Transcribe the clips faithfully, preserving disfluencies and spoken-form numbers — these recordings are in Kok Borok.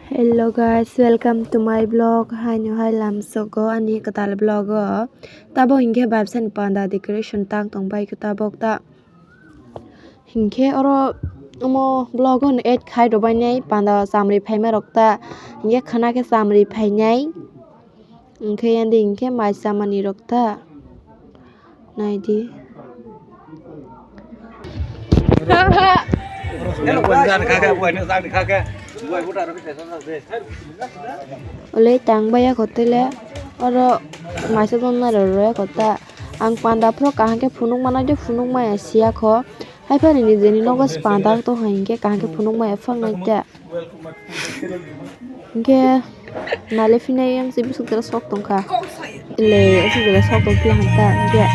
Hello guys, welcome to my vlog. Haino hai lamsogo ani kwtal vlog o. Tabok hinkhe babsani panda decoration tang tong bai khe tabok ta. Hinkhe oro omo vlog o add khai rwbainai panda chamri phaima rok ta. Hinkhe khana khe chamri phainai. Hinkhe yandi hinkhe mai chamani rok ta. Naidi. Ole tang baya kotele oro maisa donna roro kota. Ang panda phro kaham khe phunuk mana de phunuk maya siya kho. Hai phani ni jeni nogo panda to hai hinkhe kaham khe phunuk maya phang nai ta. Hinkhe nale phinai yang si bisuk jora sok tongkha. Le bisuk jora sok tongkha hanta hinkhe.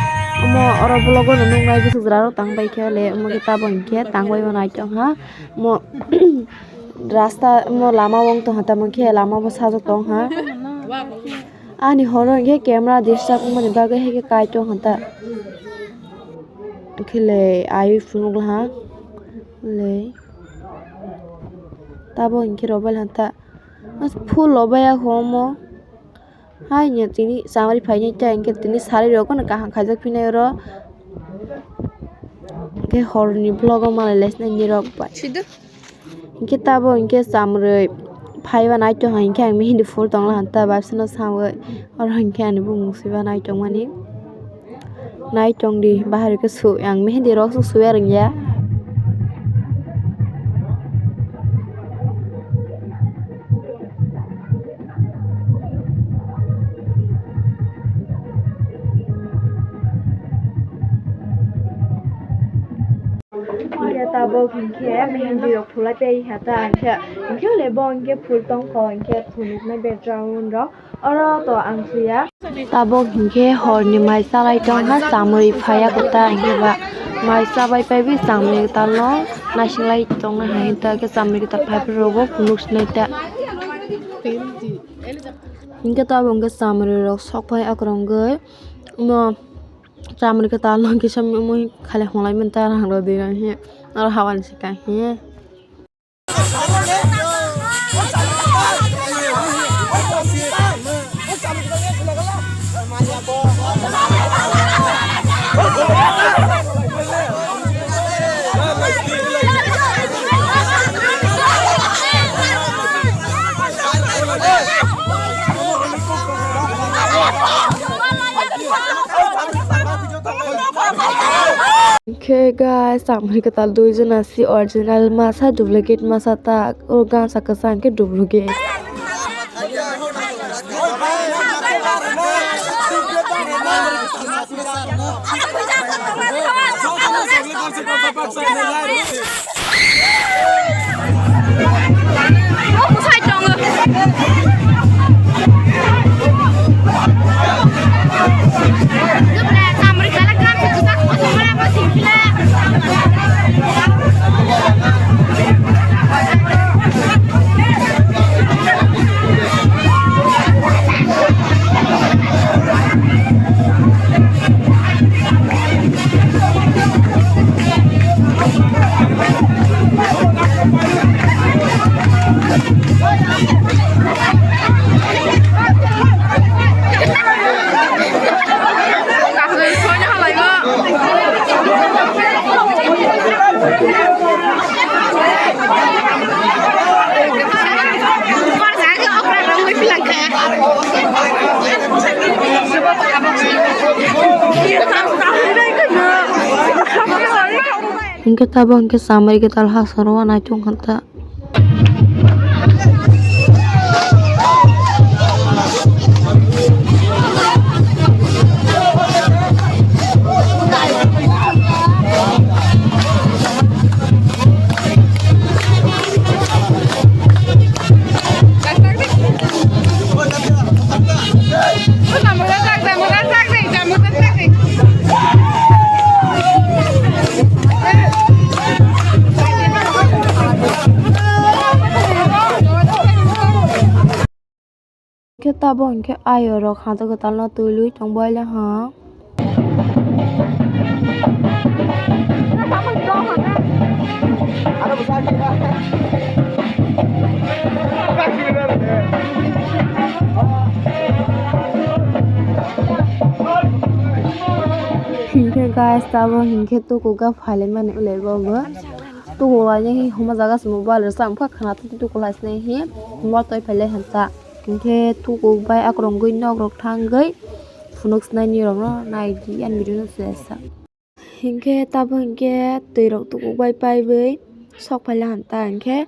Omo oro vlog o nungnai bisuk jora rok tang bai khe le omo khe tabok hinkhe tang bai mano aitong ha. Mo rasta mo lama wng tong hanta mo khe lama bo sajak tong ha. Ani horo hinkhe camera disturb wngmani bagwi haikhe kai tong hanta. Khe le ayui phunuk laha le. Tabok hinkhe rwbailanta. Full rwbaiya kho omo. Haino tini chamari phainai ta hinkhe tini sari rok no kaham khaijak phinai oro. Hinkhe horni vlog o malai laisnai nirok bai. Hinkhe tabok hinkhe chamrwi phaiba naitong hinkhe ang mihindi phul tongla hanta babsano sawi oro hinkhe ani bumung siba naitongmani. Naitongdi bahari khe su-, ang mihindi rok se suya rwngya. Hinkhe tabok hinkhe mihindi rok phulai pai hata hinkhe, hinkhe le bo hinkhe phul tongkho hinkhe phunuknai background rok. Oro to ang suya. Tabok hinkhe horni mai chalai tongha, chamrwi phaiya kota hinkhe ba mai chabai paibi chamrwi kwtalno naisinglai tongna hai ta khe chamrwi kwtal phaiphuru rogo phunuk sinai ta. Hinkhe tabok hinkhe chamrwi rok sok phai akwrwngwi mo chamrwi kwtalno kisa mui khali hwnlai manta rang rw di rang he aro hawan sika he. Khe guys, chamrwi kwtal dui jona si original masa, duplicate masa ta, o gansa kwchang khe duplicate. Hinkhe tabok hinkhe chamrwi kwtal hasoro uanai tongkha ta. Khe tabok hinkhe ayo rok hato kwtalno twi lui tongbaila ha. Guys, tabo hinkhe tukuga phailaimani ulai bo bo. Tuku wainai hi homa jaga se mobile rwsa wngkha khana tuku tuku lai sinai hi homa toi phailai hanta. Hinkhe tuku bai akrongwi nok rok thangwi phunuk sinai ni rok no naidi ani video no se sa. Hinkhe tabo hinkhe twi rok tuku bai paiwi sok phaila hanta hinkhe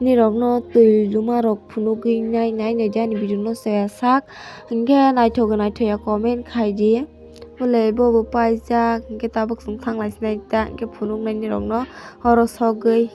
nirok no twi luma rok phunugwi nai nai naidi ani video no se sak. Hinkhe naithok naithok ya comment khaidi. Ulai bo bo paijak, hinkhe tabuk chwng thanglai sinai ta, hinkhe phunuknai nirokno oro sogwi.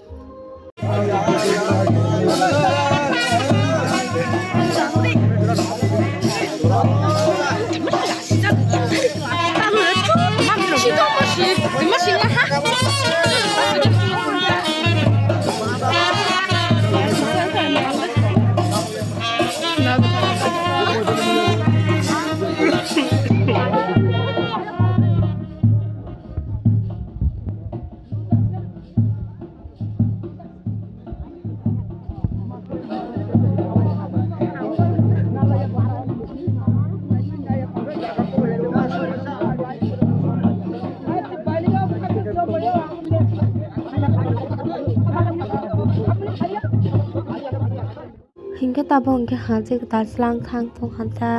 Hinkhe tabuk hinkhe hajik dajlang thang tong kha ta.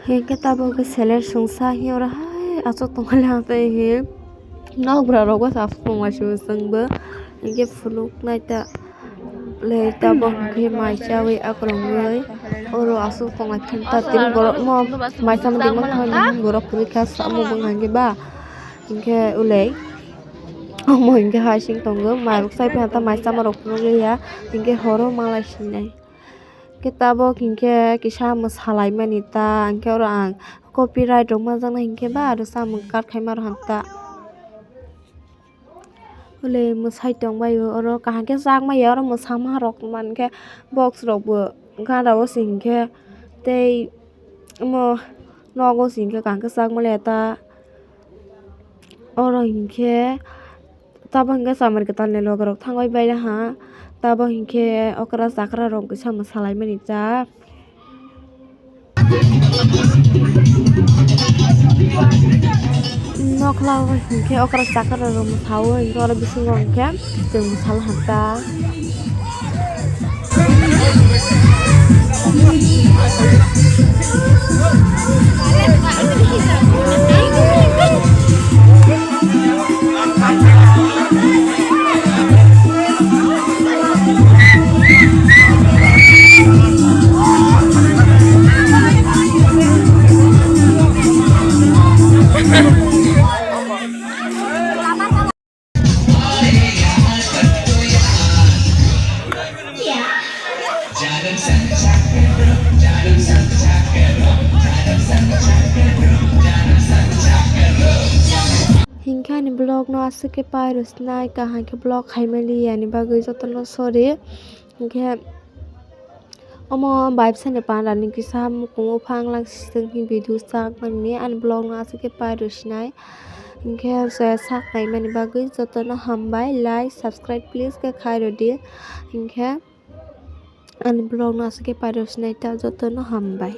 Hinkhe tabuk khe seler sungsa hi oro hai aswk tongkha le hang tei hi. Nokbra rok bw aswk tonglaisio chwngbo. Hinkhe phunuk naita le tabuk hinkhe mai chawi akwrwngwi oro aswk tonglai khe ta tini borokno mai chama tongma borok kwrwi kha samung bwkha hinkhe ba hinkhe ulei omo hinkhe hai sing tongo mai rok chai phiya ta mai chama rok phunukliya hinkhe horo malai sinai. Khe tabuk hinkhe kisa mwsalaimani ta, hinkhe oro ang copyright rok manjaknai hinkhe ba aro chamung cut khaima rok hanta. Hwlwi mwsai tongbaio oro kaham khe chakmaya oro mwsama rok mankhe box rokbo gana o se hinkhe tei omo nogo se hinkhe kaham khe chakmaya ta oro hinkhe. Tabuk hinkhe chamari kwtalni loge rok thangwi bairaha. Tabuk hinkhe okra chakra rok kisa mwsalaimani ta. Nokla o hinkhe okra chakra rok mwsawi hinkhe oro bisingo hinkhe chwng mwsala hanta. Hinkhe ani vlog no aswk khe pai rw sinai, kaham khe vlog khaimani yani bagwi jotono sorry. Hinkhe omo baipsani pandani kisa mukungo phang lang sitwng hi video sak mani ani vlog no aswk khe pai rw sinai. Hinkhe soya sak naimani bagwi jotono hambai, like, subscribe please khe khai rwdi. Hinkhe ani vlog no aswk khe pai rw sinai ta jotono hambai.